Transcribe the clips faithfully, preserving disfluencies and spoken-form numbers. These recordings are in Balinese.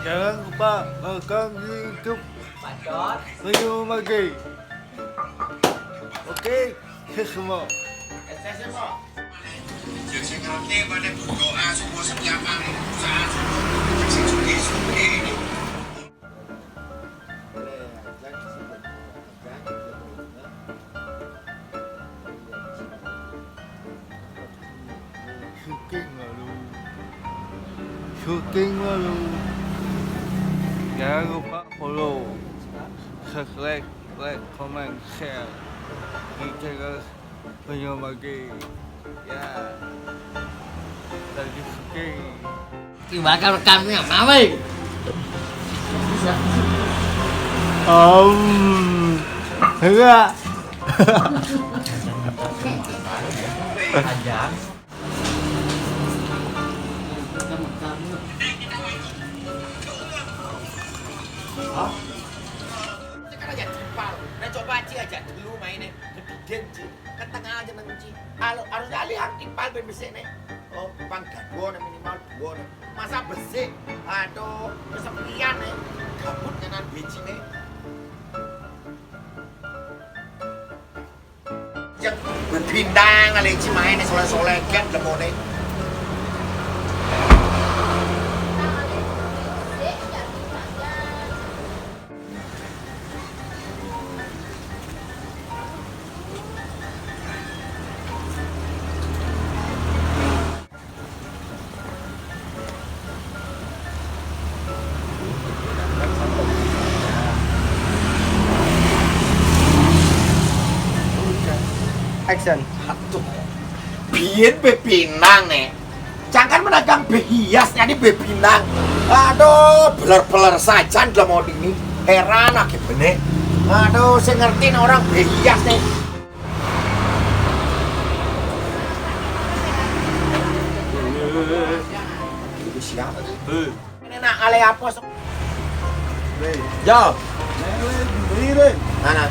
Jangan lupa welcome di YouTube Bacot Menyumagi. Oke, semua. Syuting lalu. Syuting lalu. Jangan lupa follow, subscribe, like, comment, share di channel Menyumagi. Ya. Lagi syuting. Dibakar rekamnya, apa? Om. Enggak. Panjang. Sekarang aja timpal. Nah, coba Ci aja dulu mainnya. Gediden, Ci. Kan tengah aja nang, Ci. Harus, harus alih timpal ben besik nih. Oh, pang dua nih, minimal dua nih. Masa besik? Aduh, kesepian nih. Gabut ngenan beci nih. Cek bintang kali Ci main nih, soleh-soleh kan lemone. Action. Aduh. Biyen be pinang nih. Cangkan menakang be hias nyadi be pinang. Aduh, beler-beler sajan dalam mau ini. Heran lagi benek. Aduh, saya ngerti nih orang be hias nih. Itu siapa? Ini nak ale apa? Yo. Mana?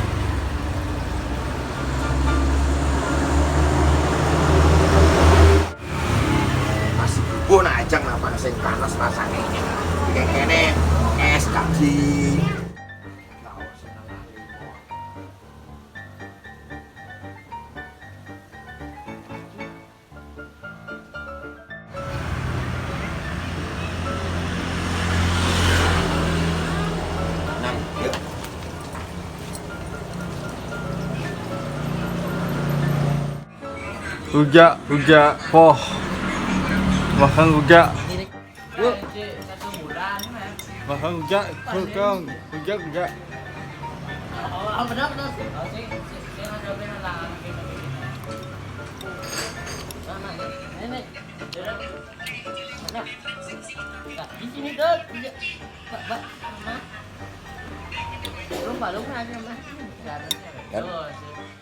Masih bubuh nak ajang apa sing panas rasanya. Kayak kene es kaki. Nang, yuk. Rujak, rujak, poh. Makan rujak. Yuk. Makan rujak, tukang. Rujak, rujak. Oh, benar, benar. Oh, sing, sing, sing ada benar lah. Nah, ini, ini. Nah, di sini, Dok. Iya. Pak, Pak, Mama. Belum, belum ada, Mama. Nggak ada. Kan? Tuh, sih.